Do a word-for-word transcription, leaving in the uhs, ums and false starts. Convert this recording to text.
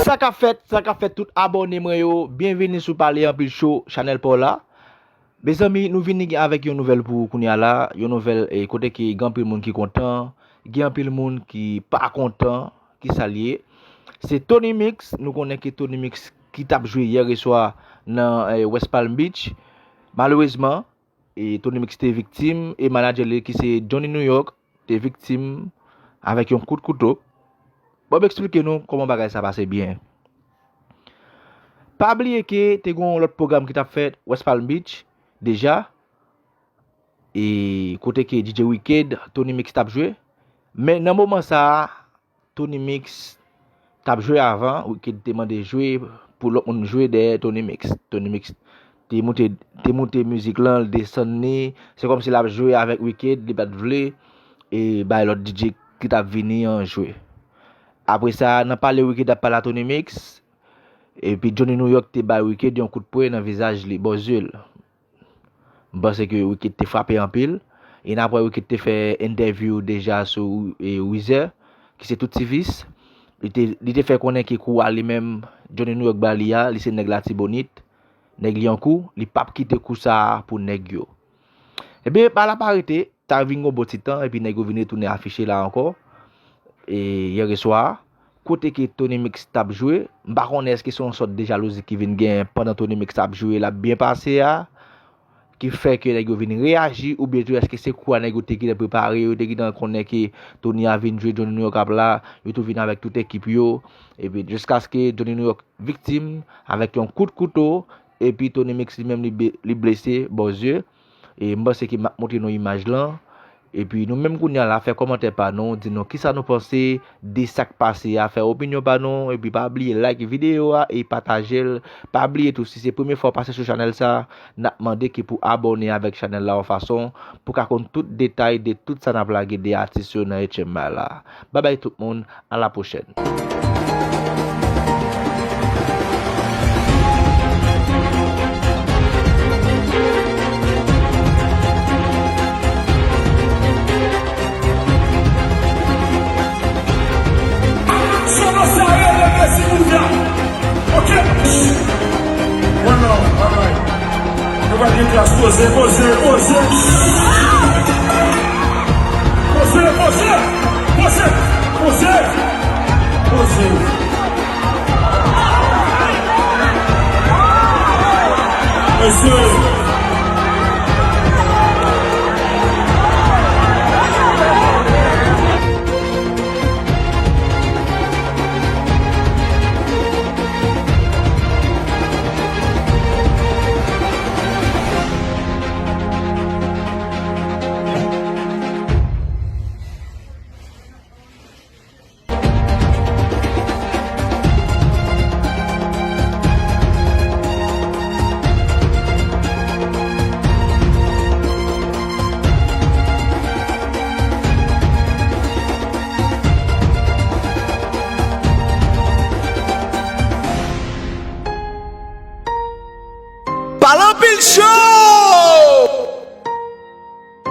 Sa k ap fèt, sa k ap fèt tout abòne mwen yo, byenvini sou Pale Anpil Show, chanèl pa w la. Mezanmi, nou vini avèk yon nouvèl pou ou kounye a la, yon nouvèl, eh, kote ke gen anpil moun ki kontan, gen anpil moun ki pa kontan, ki sa l ye. Se Tony Mix, nou konnen ke Tony Mix ki t ap jwe yè reswa nan, eh, West Palm Beach. Malerezman, e Tony Mix te viktim, e manadjè li ki se Johnny New York te viktim avèk yon kout kouto. Bon, m eksplike nou kòman bagay sa pase byen. Pa bliye ke te gen yon lòt pwogram ki t ap fèt West Palm Beach deja, e kote ke D J Wicked, Tony Mix t ap jwe. Men nan moman sa a, Tony Mix t ap jwe avan, Wicked te mande jwe pou lòt moun jwe dèyè Tony Mix. Tony Mix te moute, te moute mizik lan, l desann li. Se kòmsi l ap jwe avèk Wicked, li pa t vle, e bay lòt D J ki t ap vini an jwe. Apre sa, nan pale Wicked ap pale a Tony Mix, epi Johnny New York te bay Wicked yon kout pwen nan vizaj li, bò zye l. M panse ke Wicked te frape anpil. E n ap wè Wicked te fè entèvyou deja sou, e, Weezer, ki se Tout Ti Vis. Li te, li te fè konnen ke kou a li menm, Johnny New York ba li a, li se nèg Latibonit. Nèg li an kou, li p ap kite kou sa a pou nèg yo. Ebyen, bagay la pa rete, ta vin gon bon ti tan, epi nèg yo vin retounen afiche la ankò. E yè reswa, kote ke Tony Mix t ap jwe, m pa konnen èske se yon sòt de jalouzi ki vin gen pandan Tony Mix t ap jwe, l ap byen pase a, ki fè ke nèg yo vin reyaji, oubyen tou èske se kou a nèg yo te gentan prepare, yo te gentan konnen ke Tony a vin jwe, Johnny New York ap la, yo tou vin avèk tout ekip yo, epi jiskaske Johnny New York viktim avèk yon kout kouto, epi Tony Mix li menm li be-, li blese bò zye. E m panse ke m ap montre nou imaj lan. Epi nou menm kounye a la, fè kòmantè pa nou, di nou kisa nou panse de sa k pase a, fè opinyon pa nou, epi pa bliye like videyo a e pataje l. Pa bliye tou, si se premye fwa w pase sou chanèl sa, n ap mande ke pou abòne avèk chanèl la yon fason pou ka konn tout detay de tout sa n ap lage de atis yo nan H M I la. Babay tout moun, à la prochaine. Solo sa rele Messi Bouda. Ok. One love, alright. Nou pa gen klas, poze, poze, poze. Poze, poze, poze, poze, poze. Mesye.